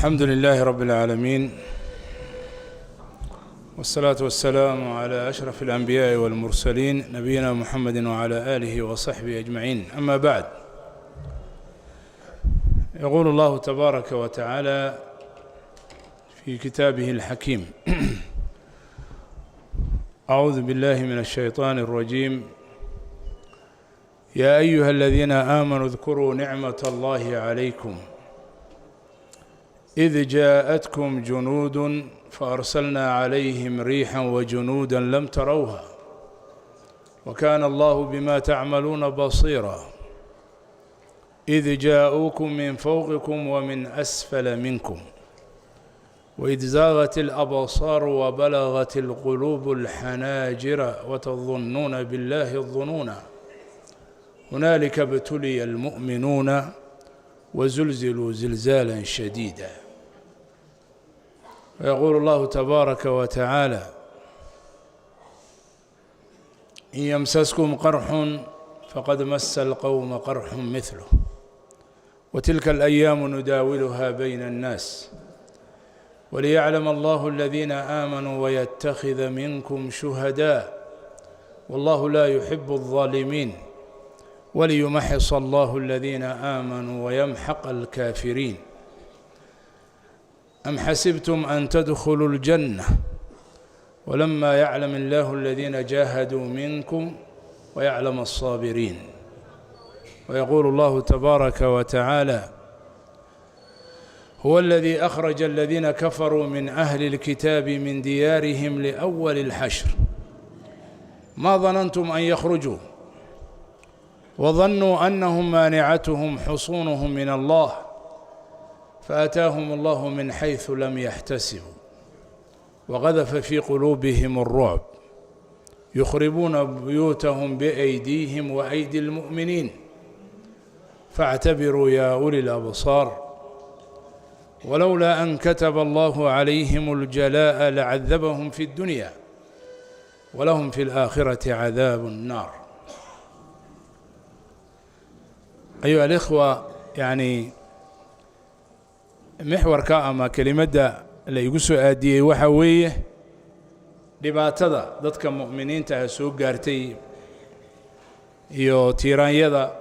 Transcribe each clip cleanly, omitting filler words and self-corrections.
الحمد لله رب العالمين، والصلاة والسلام على أشرف الأنبياء والمرسلين، نبينا محمد وعلى آله وصحبه أجمعين. أما بعد، يقول الله تبارك وتعالى في كتابه الحكيم: أعوذ بالله من الشيطان الرجيم، يا أيها الذين آمنوا اذكروا نعمة الله عليكم إذ جاءتكم جنود فأرسلنا عليهم ريحا وجنودا لم تروها وكان الله بما تعملون بصيرا، إذ جاءوكم من فوقكم ومن أسفل منكم، وإذ زاغت الأبصار وبلغت القلوب الحناجر وتظنون بالله الظنونا، هنالك ابتلي المؤمنون وزلزلوا زلزالا شديدا. ويقول الله تبارك وتعالى: إن يمسسكم قرح فقد مس القوم قرح مثله، وتلك الأيام نداولها بين الناس وليعلم الله الذين آمنوا ويتخذ منكم شهداء، والله لا يحب الظالمين، وليمحص الله الذين آمنوا ويمحق الكافرين. أم حسبتم أن تدخلوا الجنة ولما يعلم الله الذين جاهدوا منكم ويعلم الصابرين؟ ويقول الله تبارك وتعالى: هو الذي أخرج الذين كفروا من أهل الكتاب من ديارهم لأول الحشر ما ظننتم أن يخرجوا، وظنوا أنهم مانعتهم حصونهم من الله، فأتاهم الله من حيث لم يحتسبوا وقذف في قلوبهم الرعب، يخربون بيوتهم بأيديهم وأيدي المؤمنين، فاعتبروا يا أولي الأبصار. ولولا أن كتب الله عليهم الجلاء لعذبهم في الدنيا، ولهم في الآخرة عذاب النار. أيها الإخوة، يعني mixwarka ama kelimadda la igu soo aadiyey waxaa weeye dhibaatada dadka mu'miniinta ah soo gaartay iyo tiiraanyada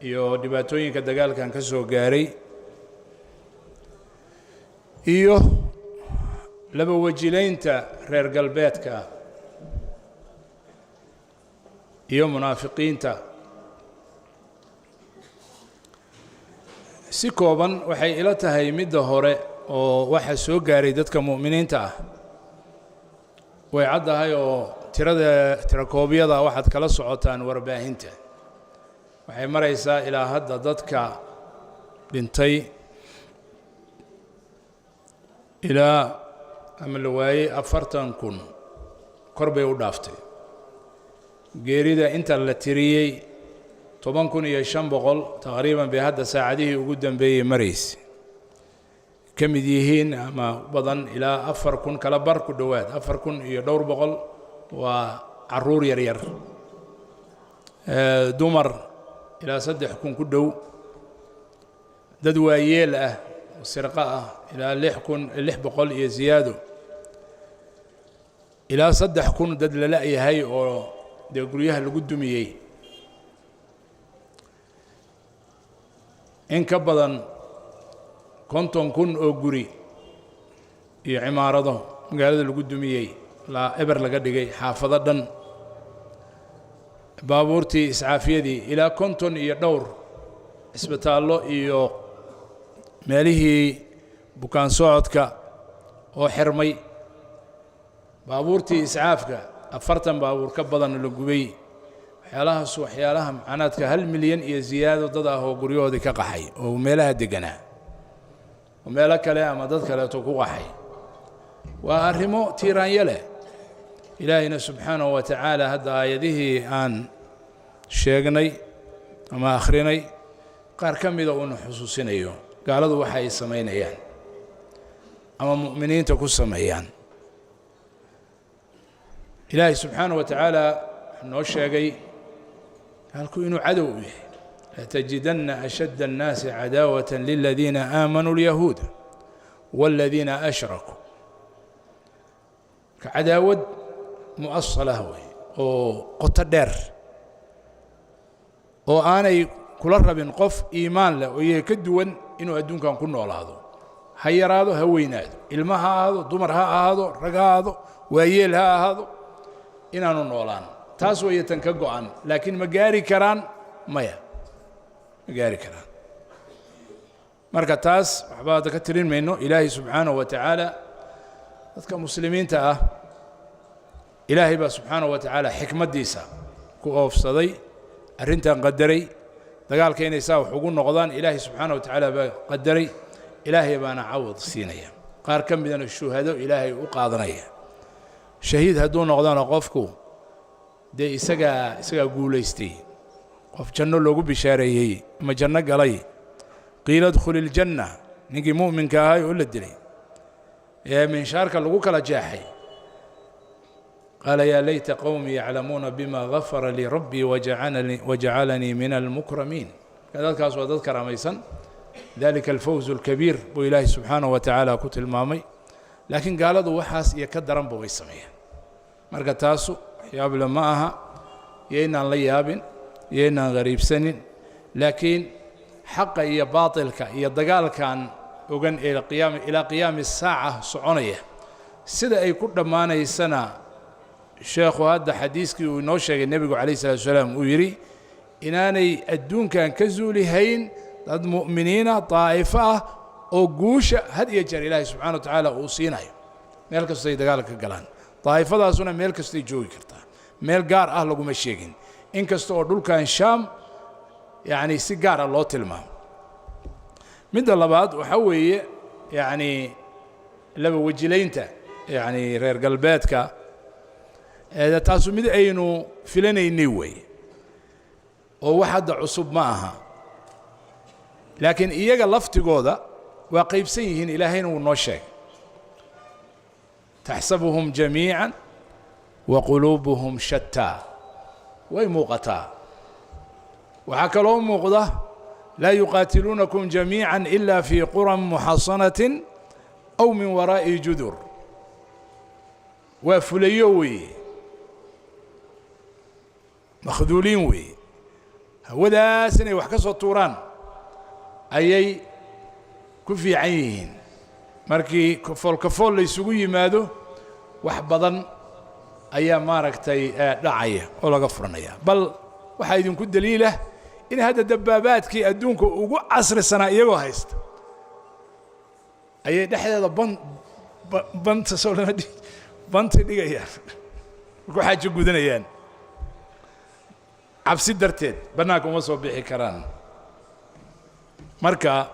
iyo dhibaatooyinka dagaalkan ka soo gaaray iyo laba wajilaynta reer galbeedka iyo munaafiqiinta. Si kooban, waxay ila tahay midda hore oo waxa soo gaaray dadka mu'miniinta ah way caddahay, oo tirada tirakoobyada waxaad kala socotaan warbaahinta. Waxay maraysaa ilaa hadda dadka dhintay ilaa ama la waayey 40,000 kor bay u dhaaftay. Geerida inta la tiriyey 10,500 taqriiban bay hadda saacadihii ugu dambeeyey maraysa, ka mid yihiin ama badan ilaa 4,000 kala bar ku dhowaad, 4,000 iyo dhowr boqol waa carruur yaryar, dumar ilaa 3,000 ku dhow, dad waayeel ah oo sirqo ah ilaa 6,600 iyo ziyaado, ilaa 3,000 dad la la'yahay oo dee guryaha lagu dumiyey, in ka badan 50,000 oo guri iyo cimaarado magaalada lagu dumiyey, laa eber laga dhigay xaafado dhan, baabuurtii iscaafiyadii, ilaa 50 iyo dhowr cisbitaallo iyo meelihii bukaan socodka oo xirmay, baabuurtii iscaafka 40 baabuur ka badan la gubay. Waxyaalahaas, waxyaalaha macnaadka, 1 milyan iyo ziyaado dad ah oo guryahoodii ka qaxay oo meelaha degganaa oo meelo kale ama dad kaleeto ku qaxay, waa arrimo tiiraanyo leh. Ilaahayna subxaanahu wa tacaala hadda aayadihii aan sheegnay ama akhrinay qaar ka mida uuna xusuusinayo gaaladu waxa ay samaynayaan ama mu'miniinta ku sameeyaan. Ilaahay subxaanahu wa tacaala wuxuu noo sheegay gaalku inuu cadow u yahay. Latajidanna ashadda annaasi cadaawata liladiina aamanuu alyahuuda waaladiina ashrakuu. Marka cadaawad mu'asalah wey oo qoto dheer oo aanay kula rabin qof iimaan leh oo iyaga ka duwan inuu adduunkan ku noolaado, ha yaraado ha weynaado, ilmo ha ahaado, dumar ha ahaado, rag ha ahaado, waayeel ha ahaado, inaanu noolaan. Taas weeye tan ka go'an. Laakiin ma gaari karaan? Maya, ma gaari karaan. Marka taas waxba hadda ka tirin mayno. Ilaahay subxaanahu wa tacaala dadka muslimiinta ah, Ilaahay baa subxaanahu wa tacaala xikmaddiisa ku oofsaday arrintan, qadaray dagaalka inay saa wax ugu noqdaan. Ilaahay subxaanahu wa tacaala baa qadaray, Ilaahay baana cawad siinaya. Qaar ka midana shuhado Ilaahay u qaadanaya. Shahiid hadduu noqdana qofku dee isagaa guulaystay, qof janno loogu bishaareeyey ama janno galay. Qiila idkhuli iljanna, ninkii mu'minka ahay oo la dilay ee minshaarka lagu kala jeexay, qaala yaa layta qowmii yaclamuuna bima gafara lii rabbii wajacalanii min almukramiin. Marka dadkaas waa dad karaamaysan. Dalika alfawz alkabiir buu Ilaahay subxaanahu wa tacaala ku tilmaamay. Laakiin gaaladu waxaas iyo ka daranba way sameeyaan. Marka taasu waxyaable ma aha, yaynaan la yaabin, yaynaan qariibsanin. Laakiin xaqa iyo baatilka iyo dagaalkan ogan ee qiyaam ilaa qiyaami saaca soconaya, sida ay ku dhammaanaysana, sheekhu hadda xadiiskii uu inoo sheegay nebigu calayh salatu wasalaam uu yidhi inaanay adduunkan ka zuulihayn dad mu'miniina, daa'ifo ah oo guusha had iyo jeer Ilaahay subxana wa tacaala uu siinayo meel kastay dagaalka ka galaan. Daa'ifadaasuna meel kastay joogi kartaa, meel gaar ah laguma sheegin, in kasta oo dhulkan Shaam yacni si gaar ah loo tilmaamo. Midda labaad waxaa weeye yacni laba wejilaynta yacni reer galbeedka. Taasu mid aynu filanaynay weeye oo wax hadda cusub ma aha. Laakiin iyaga laftigooda waa qaybsan yihiin, Ilaahayna wuu noo sheegay: taxsabuhum jamiica wa quluubuhum shataa. Way muuqataa. Waxaa kaloo muuqda: laa yuqaatiluunakum jamiica ila fii quran muxasanatin aw min waraa'i judur. Waa fulayo weeye, makhduuliin weeye. Hawadaas inay wax ka soo tuuraan ayay ku fiican yihiin. Markii foolkafool la isugu yimaado, wax badan ayaa maaragtay dhacaya oo laga furanaya. Bal waxaa idinku daliilah in hadda dabbaabaadkii adduunka ugu casrisanaa iyagoo haysta ayay dhexdeeda ban banta soo lama dhi banti dhigayaan, ku xaajo gudanayaan. Cabsi darteed bannaanka uma soo bixi karaan. Marka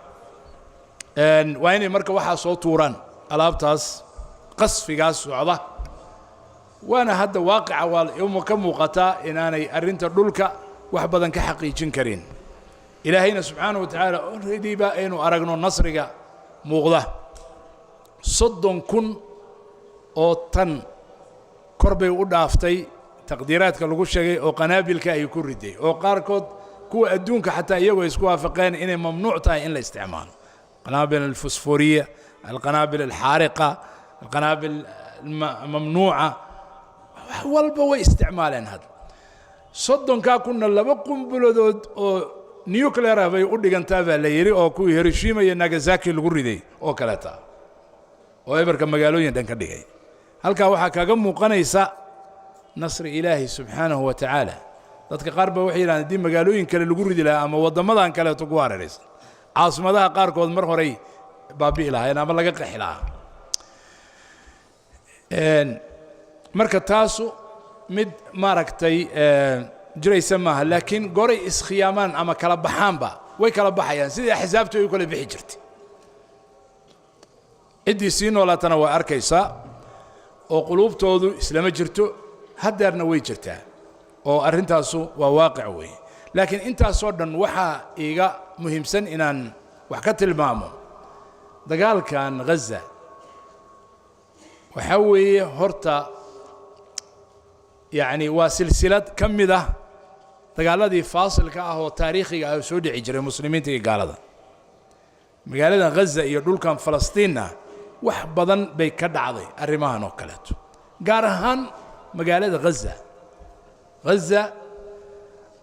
waa inay marka waxaa soo tuuraan alaabtaas qasfigaas socda. Waana hadda waaqica waa ka muuqataa inaanay arrinta dhulka wax badan ka xaqiijin karin. Ilaahayna subxaanaه wa tacaala already ba aynu aragno nasriga muuqda. 30,000 oo tan kor bay u dhaaftay taqdiiraadka lagu sheegay oo qanaabilka ay ku riday, oo qaarkood kuwa adduunka xataa iyagoo isku waafaqeen inay mamnuuc tahay in la isticmaalo: qanaabil alfosforiya, alqanaabil alxaariqa, alqanaabil mamnuuca, wax walba way isticmaaleen. Hadda 30,000-na laba qumbuladood oo nuclear ah bay u dhigantaa baa la yidhi, oo kuwii Hiroshima iyo Nagasaki lagu riday oo kaleeta, oo eberka magaalooyin dhan ka dhigay. Halkaa waxaa kaga muuqanaysa nasri Ilaahi subxaanahu wa tacaala. Dadka qaar ba waxay yidhahdeen haddii magaalooyin kale lagu ridi lahaa ama waddamadan kaleeto ku hareeraysan, caasimadaha qaarkood mar horey baabi'i lahaayeen ama laga qaxi lahaa. Marka taasu mid maaragtay jiraysa maaha. Laakiin goray iskhiyaamaan ama kala baxaanba way kala baxayaan, sidii axsaabtu ay u kala bixi jirtay. Ciddii sii noolaatana waa arkaysaa oo quluubtoodu islama jirto. Haddeerna way jirtaa oo arrintaasu waa waaqic weeye. Laakiin intaasoo dhan waxaa iiga muhiimsan inaan wax ka tilmaamo dagaalkan Ghaza. Waxaa weeye horta yacni waa silsilad ka mid ah. Dagaaladii faasilka ah oo taariikhiga ah oo soo dhici jiray muslimiinta iyo gaalada, magaalada Ghaza iyo dhulkan Falastiinna wax badan bay ka dhacday arrimahan oo kaleeto, gaar ahaan magaalada Ghaza. Ghaza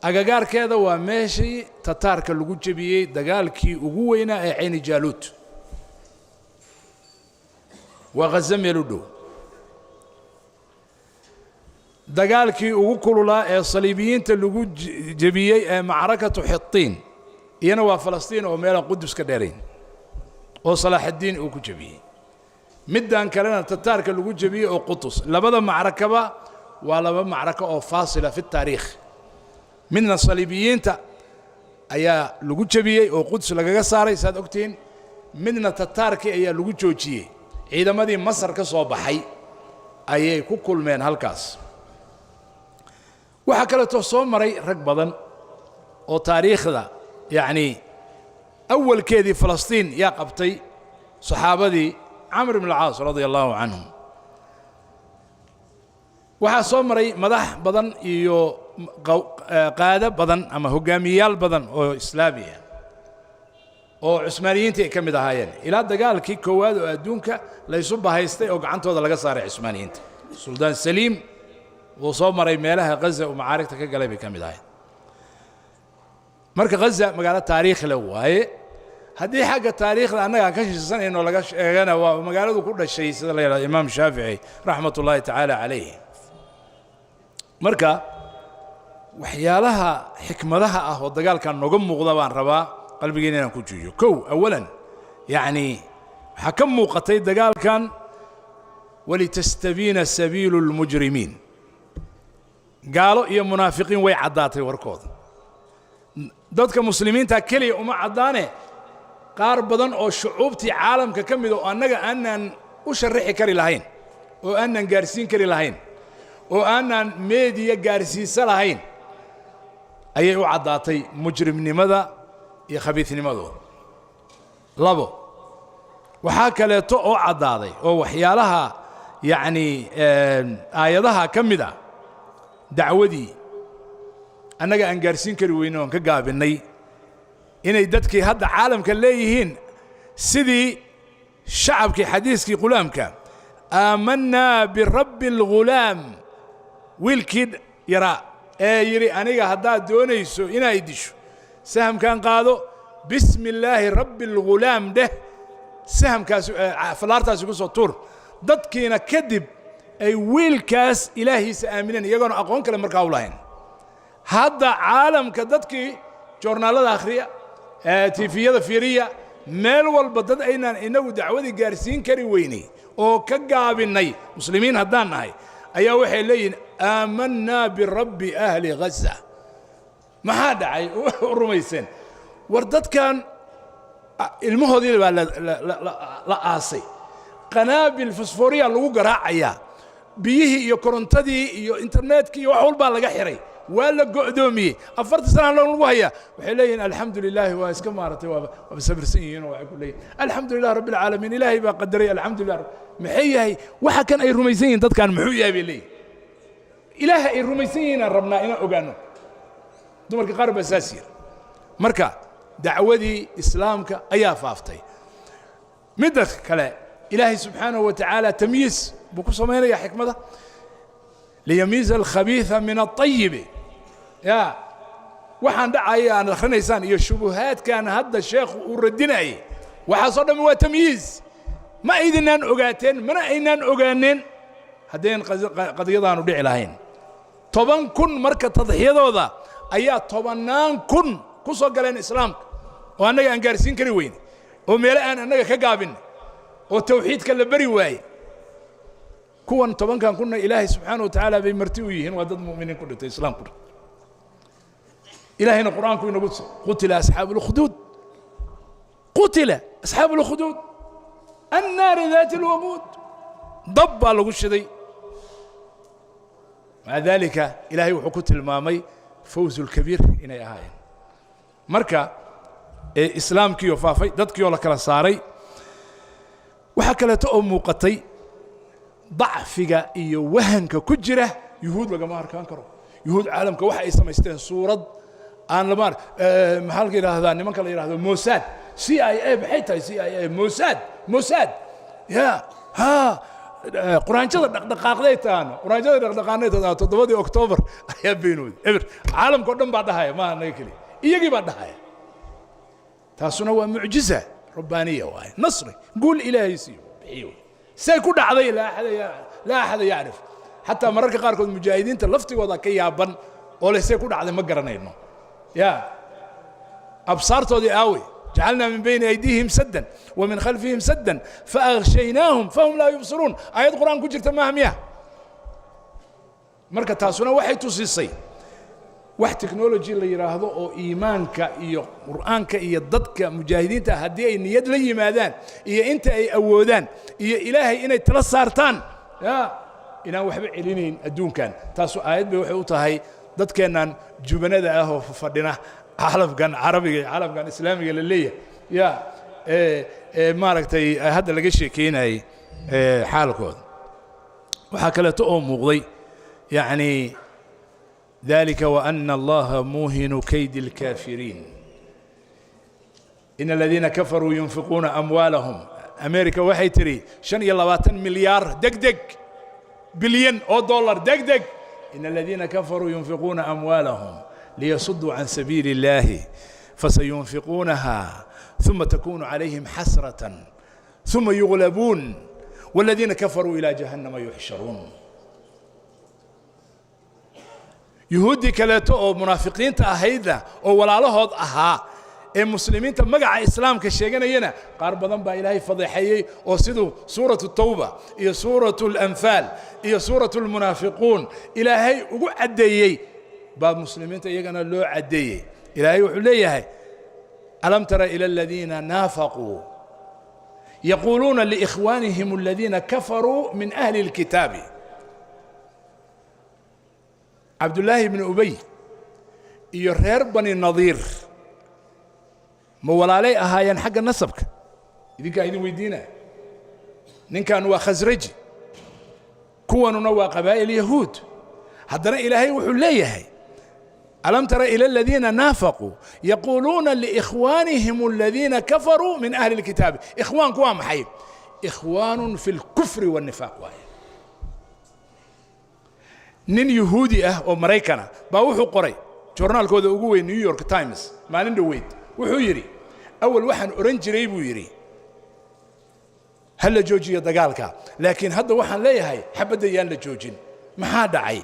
agagaarkeeda waa meeshii Tataarka lagu jebiyey dagaalkii ugu weynaa ee Cayni Jaaluud. Waa Ghaza meel u dhow. Dagaalkii ugu kululaa ee saliibiyiinta lagu jebiyey ee macrakatu Xitiin iyana waa Falastiin oo meelaan Qudus ka dheerayn oo Salaaxaddiin uu ku jebiyey. Middan kalena Tataarka lagu jebiyey oo Qutus. Labada macrakaba waa laba macrako oo faasila fi taariikh. Midna saliibiyiinta ayaa lagu jebiyey oo Quds lagaga saaray, saad ogtihiin. Midna Tataarkii ayaa lagu joojiyey. Ciidamadii Masar ka soo baxay ayay ku kulmeen halkaas. Waxaa kaleeto soo maray rag badan oo taariikhda, yacnii awalkeedii Falastiin yaa qabtay, saxaabadii Camr ibn alcaas radia allahu canhum. Waxaa soo maray madax badan iyo qaado badan ama hogaamiyeyaal badan oo islaamiya oo Cusmaaniyiinta ay ka mid ahaayeen, ilaa dagaalkii koowaad oo adduunka laysu bahaystay oo gacantooda laga saaray Cusmaaniyiinta. Suldaan Saliim wuu soo maray meelaha Ghaza uu macaarigta ka galay bay ka mid ahayd. Marka Ghaza magaalo taariikh le waaye. Haddii xagga taariikhda annaga aan ka shiisanayno laga sheegana, waa magaaladu ku dhashay, sida la yidhahdo, Imaam Shaafici raxmat ullaahi tacaala calayh. Marka waxyaalaha xikmadaha ah oo dagaalkan nooga muuqda baan rabaa qalbigeena inaan ku juuyo. Kow, awalan, yacni waxaa ka muuqatay dagaalkan walitastabiina sabiilu lmujrimiin. Gaalo iyo munaafiqiin way caddaatay warkooda. Dadka muslimiinta keliya uma caddaane, qaar badan oo shucuubtii caalamka ka mid oo annaga aanaan u sharixi kari lahayn oo aanaan gaarsiin kari lahayn oo aanaan meediya gaarsiisa lahayn ayay u caddaatay mujrimnimada iyo khabiidnimadooda. Labo, waxaa kaleeto oo caddaaday oo waxyaalaha yacnii aayadaha ka mid ah dacwadii annaga aan gaarsiin kari weyne oon ka gaabinnay inay dadkii hadda caalamka leeyihiin, sidii shacabkii xadiiskii ghulaamka, "Aamanaa birabbi alghulaam", wiilkii yaraa ee yidhi, "Aniga haddaad doonayso inay disho, sahamkan qaado, bismi illaahi rabbi alghulaam dheh, sahamkaas fallaartaasi ku soo tuur." Dadkiina kadib ay wiilkaas ilaahiisa aamineen iyagoona aqoon kale markaa u lahayn. Hadda caalamka dadkii joornaalada akhriya, tiifiyada fiiriya, meel walba dad aynaan inagu dacwadii gaarsiin kari weynay oo ka gaabinnay muslimiin haddaan nahay ayaa waxay leeyihiin, "Aamanaa birabbi ahli Ghaza." Maxaa dhacay u rumayseen? War dadkan ilmahoodii baa la aasay, qanaabil fosforiya lagu garaacayaa, biyihii iyo korontadii iyo internetkii iyo wax walbaa laga xiray, waa la go'doomiyey, 40 sana lagu hayaa. Waxay leeyihiin, "Alxamdu lilaahi." Waa iska maaratay, waaba sabirsan yihiin oo waxay ku leeyihin, "Alxamdu lilah rabbi alcaalamiin, Ilaahay baa qadaray, alxamdu lilah." Maxay yahay waxa kan ay rumaysan yihiin dadkan? Muxuu yahay bay leeyihin Ilaaha ay rumaysan yihiin? Aan rabnaa inaan ogaano. Dumarka qaar baa saas yiri. Marka dacwadii islaamka ayaa faaftay. Midda kale, Ilaahay subxaanahu wa tacaala tamyiis buu ku samaynaya, xikmada liyamiiza alkhabiisa min alطayibi. Ya waxaan dhacaya aan akhrinaysaan iyo shubuhaadkan hadda sheekhu uu radinayay, waxaasoo dhammi waa tamyiiz. Ma aydinaan ogaateen, mana aynaan ogaaneen haddayn qadiyadaanu dhici lahayn. 10,000 marka tadxiyadooda ayaa tobannaan kun ku soo galeen islaamka oo annaga aan gaarsiin kari weyne oo meelo aan annaga ka gaabin oo tawxiidka la beri waaye. Kuwan 10-kan kunna Ilaahay subxaana wa tacaala bay marti u yihiin. Waa dad mu'miniin ku dhintay, islaam ku dhintay. Ilaahayna Qur'aanku inagu tusay, qutila asxaabu lukhdud, qutila asxaabu lukhdud, annaari daati alwaquud. Dab baa lagu shiday. Maca daalika Ilaahay wuxuu ku tilmaamay fawzu lkabiir inay ahaayeen. Marka islaamkiioo faafay, dadkiioo la kala saaray. Waxaa kaleeto oo muuqatay dacfiga iyo wahanka ku jira yuhuud. Lagama arkaan karo. Yuhuud caalamka waxa ay samaysteen suurad aan lama maxaa la yidhaahdaa, nimanka la yidhahdo Mossad, CIA. Maxay tahay CIA? Mossad, Mossad ya ha quraanjada dhaqdhaqaaqday taano, quraanjada dhaqdhaqaaqday taano. 7-dii Oktoobar ayaa beenooday eber. Caalamka oo dhan baa dhahaya, maaha naga keliya, iyagii baa dhahaya. Taasuna waa mucjiza rabbaaniya waaye, nasri, guul Ilaahay siiyo bixiyo. Say ku dhacday laa axada yacrif. Xataa mararka qaarkood mujaahidiinta laftigooda ka yaaban oo leh say ku dhacday ma garanayno. Ya absaartoodii aawey? Jacalnaa min bayni aydiihim saddan wa min khalfihim saddan faaghshaynaahum fahum laa yubsiruun. Aayad Qur'aan ku jirta maaha miya? Marka taasuna waxay tusisay wax technology la yidhaahdo oo iimaanka iyo Qur'aanka iyo dadka mujaahidiinta haddii ay niyad la yimaadaan iyo inta ay awoodaan iyo Ilaahay inay tala saartaan, ya inaan waxba celinayn adduunkan. Taasu aayad bay waxay u tahay dadkeennan jubanada ah oo fadhina caalamkan Carabiga iyo caalamkan Islaamiga la leeyahay, ya ee maaragtay hadda laga sheekeynayay xaalkooda. Waxaa kaleeto oo muuqday, yacni, ذلك وأن الله موهن كيد الكافرين. إن الذين كفروا ينفقون أموالهم. أمريكا waxay tiri 25 milyaar deg deg, bilyan oo dollar deg deg. إن الذين كفروا ينفقون أموالهم ليصدوا عن سبيل الله فسينفقونها ثم تكون عليهم حسرة ثم يغلبون والذين كفروا إلى جهنم يحشرون. Yuhuuddii kaleeto oo munaafiqiinta ahaydna oo walaalahood ahaa ee muslimiinta magaca Islaamka sheeganayana, qaar badan baa Ilaahay fadeexeeyey oo siduu Suuratu Tawba iyo Suuratu Alanfaal iyo Suuratu Almunaafiquun Ilaahay ugu caddeeyey baa muslimiinta iyagana loo caddeeyey. Ilaahay wuxuu leeyahay: alam tara ila aladiina naafaquu yaquuluuna liikhwaanihim aladiina kafaruu min ahli اlkitaabi. Cabdullaahi ibni Ubey iyo reer Bani Nadiir ma walaalay ahaayeen xagga nasabka? Idinkaa idin weydiinaya. Ninkan waa Khasraji, kuwanuna waa qabaa'il Yahuud. Haddana Ilaahay wuxuu leeyahay: alam tara ila aladiina naafaquu yaquuluuna liikhwaanihim aladiina kafaruu min ahli اlkitaabi. Ikhwaanku waa maxay? Ikhwaanun fi اlkufri waاnnifaaq waaye. Nin Yuhuudi ah oo Maraykana baa wuxuu qoray joornaalkooda ugu weyn, New York Times, maalin dhoweyd. Wuxuu yidhi: awal waxaan odhan jiray, buu yidhi, ha la joojiyo dagaalka, laakiin hadda waxaan leeyahay xabadda yaan la joojin. Maxaa dhacay?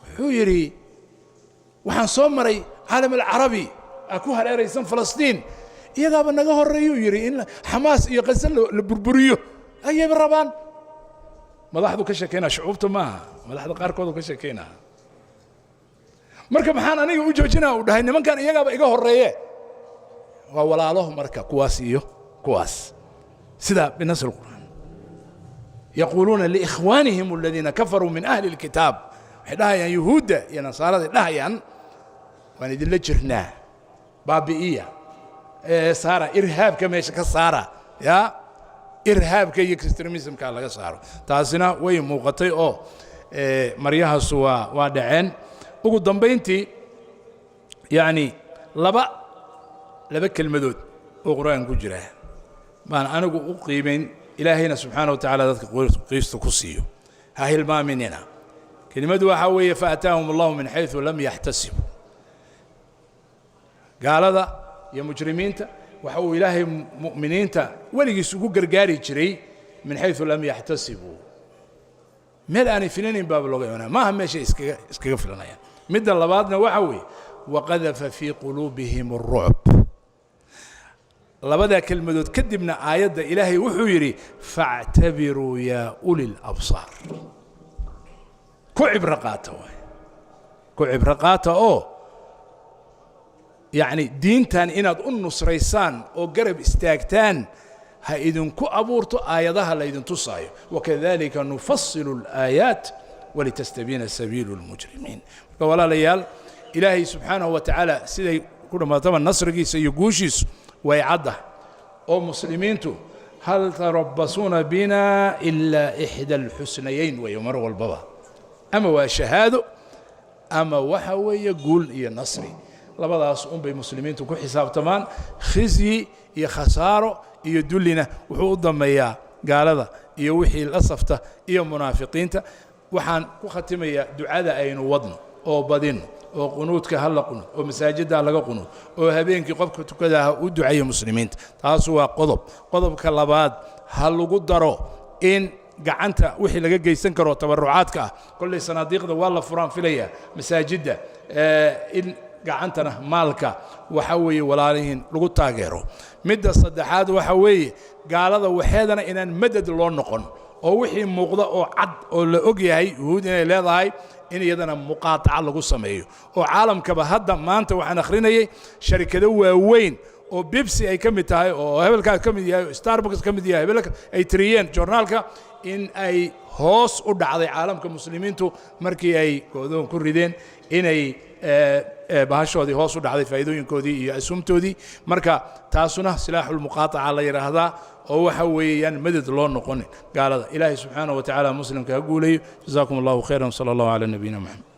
Wuxuu yidhi: waxaan soo maray caalam alcarabi aa ku hareeraysan Falastiin, iyagaaba naga horreeyuu yidhi in Xamaas iyo Qase la burburiyo ayayba rabaan. Madaxdu ka sheekaynaa, shucuubta maaha, madaxda qaarkoodu ka sheekaynaa. Marka maxaan aniga u joojinaa, uu dhahay, nimankan iyagaaba iga horreeye? Waa walaalo. Marka kuwaas iyo kuwaas sida binas alqur'aan yaquuluuna liikhwaanihim aladiina kafaruu min ahli اlkitaab, waxay dhahayaan yuhuudda iyo nasaaraday dhahayaan: waan idinla jirnaa, baabi'iya, saara irhaabka meesha ka saara, ya irhaabka iyo extremismka laga saaro. Taasina way muuqatay oo maryahaasu waa dhaceen. Ugu dambayntii, yacni, laba kelmadood oo Qur'aan ku jira baan anigu u qiimayn. Ilaahayna subxaana wa tacaala dadka qiistu ku siiyo ha hilmaaminina. Kelimadu waxaa weeye: faataahum allahu min xayثu lam yaxtasibu. Gaalada iyo mujrimiinta waxa uu Ilaahay mu'miniinta weligiis ugu gargaari jiray min xayثu lam yaxtasibuu, meel aanay filanayn baaba looga imanaya, maaha meeshay iskaga filanayaan. Midda labaadna waxa weeye: waqadafa fii quluubihim الrucb. Labadaa kelmadood kadibna aayadda Ilaahay wuxuu yidhi: faactabiruu yaa uli اlabsaar. Ku cibro qaata waay, ku cibro qaata oo yacni diintan inaad u nusraysaan oo garab istaagtaan ha idinku abuurto aayadaha laydin tusaayo. Wakadalika nufasilu اlaayaat walitastabiina sabiilu اlmujrimiin. Marka walaalayaal, Ilaahay subxaanahu wa tacaala siday ku dhammaataba nasrigiisa iyo guushiisu way cadda oo muslimiintu hal tarabasuuna bina ilaa ixda alxusnayeyn weeyo mar walbaba, ama waa shahaado. Ama waxa weeye guul iyo nasri, labadaas unbay muslimiintu ku xisaabtamaan. Khizyi iyo khasaaro iyo dullina wuxuu u dambeeyaa gaalada iyo wixii la safta iyo munaafiqiinta. Waxaan ku khatimayaa ducada aynu wadno oo badinno, oo qunuudka ha la qunuud, oo masaajidda laga qunuud, oo habeenkii qofka tukada ha u duceeyo muslimiinta. Taas waa qodob. Qodobka labaad, ha lagu daro in gacanta wixii laga geysan karo tabarucaadka ah. Kolley sanaadiiqda waa la furaan filaya masaajidda, in gacantana maalka waxa weeye walaalihiin lagu taageero. Midda saddexaad waxa weeye gaalada waxeedana inaan madad loo noqon, oo wixii muuqda oo cad oo la og yahay Yuhuud inay leedahay in iyadana muqaataca lagu sameeyo. Oo caalamkaba hadda maanta waxaan akhrinayay sharikado waaweyn oo Pepsi ay ka mid tahay, oo hebelkaas ka mid yahay, oo Starbucks ka mid yahay, hebelka ay tiriyeen joornaalka in ay hoos u dhacday caalamka muslimiintu markii ay go'doon ku rideen, inay bahashoodii hoos u dhacday, faa'iidooyinkoodii iyo asumtoodii. Marka taasuna silaaxulmuqaataca la yidhaahdaa, oo waxa weeyaan madad loo noqonin gaalada. Ilaahay subxaanahu wa tacaala muslimka ha guuleeyo. Jazaakum Allahu khayran. Sala Allahu calaa nabiyina Maxamed.